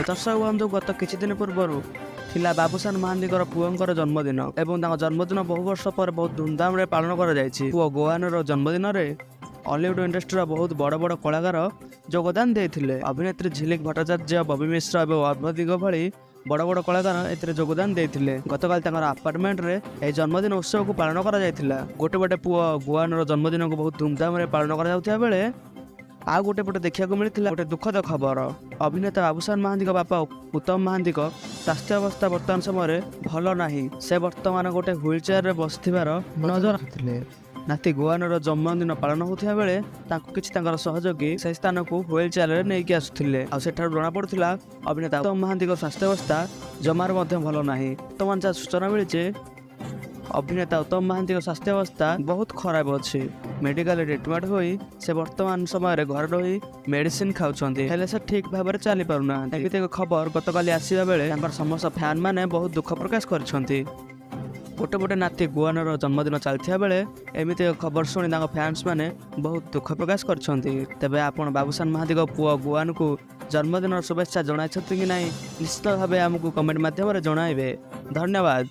ଦର୍ଶକ ବନ୍ଧୁ, ଗତ କିଛି ଦିନ ପୂର୍ବରୁ ଥିଲା ବାବୁସାନ ମହାନ୍ତିଙ୍କର ପୁଅଙ୍କର ଜନ୍ମଦିନ ଏବଂ ତାଙ୍କ ଜନ୍ମଦିନ ବହୁ ବର୍ଷ ପରେ ବହୁତ ଧୁମଧାମରେ ପାଳନ କରାଯାଇଛି। ପୁଅ ଗୋଆନର ଜନ୍ମଦିନରେ ଅଲିଉଡ୍ ଇଣ୍ଡଷ୍ଟ୍ରିର ବହୁତ ବଡ଼ ବଡ଼ କଳାକାର ଯୋଗଦାନ ଦେଇଥିଲେ। ଅଭିନେତ୍ରୀ ଝିଲିକ ଭଟ୍ଟାଚାର୍ଯ୍ୟ, ବବି ମିଶ୍ର ଏବଂ ଅଭ୍ରଦିଙ୍କ ଭଳି ବଡ଼ ବଡ଼ କଳାକାର ଏଥିରେ ଯୋଗଦାନ ଦେଇଥିଲେ। ଗତକାଲି ତାଙ୍କର ଆପାର୍ଟମେଣ୍ଟରେ ଏହି ଜନ୍ମଦିନ ଉତ୍ସବକୁ ପାଳନ କରାଯାଇଥିଲା। ଗୋଟେ ପଟେ ପୁଅ ଗୁଆନର ଜନ୍ମଦିନକୁ ବହୁତ ଧୁମଧାମରେ ପାଳନ କରାଯାଉଥିବା ବେଳେ ଆଉ ଗୋଟେ ପଟେ ଦେଖିବାକୁ ମିଳିଥିଲା ଗୋଟେ ଦୁଃଖଦ ଖବର। ଅଭିନେତା ବାବୁସାନ ମହାନ୍ତିଙ୍କ ବାପା ଉତ୍ତମ ମହାନ୍ତିଙ୍କ ସ୍ୱାସ୍ଥ୍ୟ ଅବସ୍ଥା ବର୍ତ୍ତମାନ ସମୟରେ ଭଲ ନାହିଁ। ସେ ବର୍ତ୍ତମାନ ଗୋଟେ ହ୍ୱିଲ୍ ଚେୟାରରେ ବସିଥିବାର ନଜର ଆସିଥିଲେ। ନାତି ଗୁଆନର ଜନ୍ମଦିନ ପାଳନ ହେଉଥିବା ବେଳେ ତାଙ୍କୁ କିଛି ତାଙ୍କର ସହଯୋଗୀ ସେହି ସ୍ଥାନକୁ ହ୍ୱିଲ୍ ଚେୟାରରେ ନେଇକି ଆସୁଥିଲେ। ଆଉ ସେଠାରୁ ଜଣାପଡ଼ୁଥିଲା, ଅଭିନେତା ଉତ୍ତମ ମହାନ୍ତିଙ୍କ ସ୍ୱାସ୍ଥ୍ୟାବସ୍ଥା ଜମାରୁ ମଧ୍ୟ ଭଲ ନାହିଁ। ବର୍ତ୍ତମାନ ଯାହା ସୂଚନା ମିଳିଛି, ଅଭିନେତା ଉତ୍ତମ ମହାନ୍ତିଙ୍କ ସ୍ୱାସ୍ଥ୍ୟାବସ୍ଥା ବହୁତ ଖରାପ ଅଛି। ମେଡିକାଲରେ ଟ୍ରିଟମେଣ୍ଟ ହୋଇ ସେ ବର୍ତ୍ତମାନ ସମୟରେ ଘରେ ରହି ମେଡିସିନ ଖାଉଛନ୍ତି, ହେଲେ ସେ ଠିକ ଭାବରେ ଚାଲି ପାରୁନାହାନ୍ତି। ଏମିତି ଏକ ଖବର ଗତକାଲି ଆସିବା ବେଳେ ତାଙ୍କର ସମସ୍ତ ଫ୍ୟାନ୍ ମାନେ ବହୁତ ଦୁଃଖ ପ୍ରକାଶ କରିଛନ୍ତି। ଗୋଟେ ପଟେ ନାତି ଗୁଆନର ଜନ୍ମଦିନ ଚାଲିଥିବା ବେଳେ ଏମିତି ଏକ ଖବର ଶୁଣି ତାଙ୍କ ଫ୍ୟାନ୍ସ ମାନେ ବହୁତ ଦୁଃଖ ପ୍ରକାଶ କରିଛନ୍ତି। ତେବେ ଆପଣ ବାବୁସାନ ମହାନ୍ତିଙ୍କ ପୁଅ ଗୁଆନକୁ ଜନ୍ମଦିନର ଶୁଭେଚ୍ଛା ଜଣାଇଛନ୍ତି କି ନାହିଁ, ନିଶ୍ଚିତ ଭାବେ ଆମକୁ କମେଣ୍ଟ ମାଧ୍ୟମରେ ଜଣାଇବେ। ଧନ୍ୟବାଦ।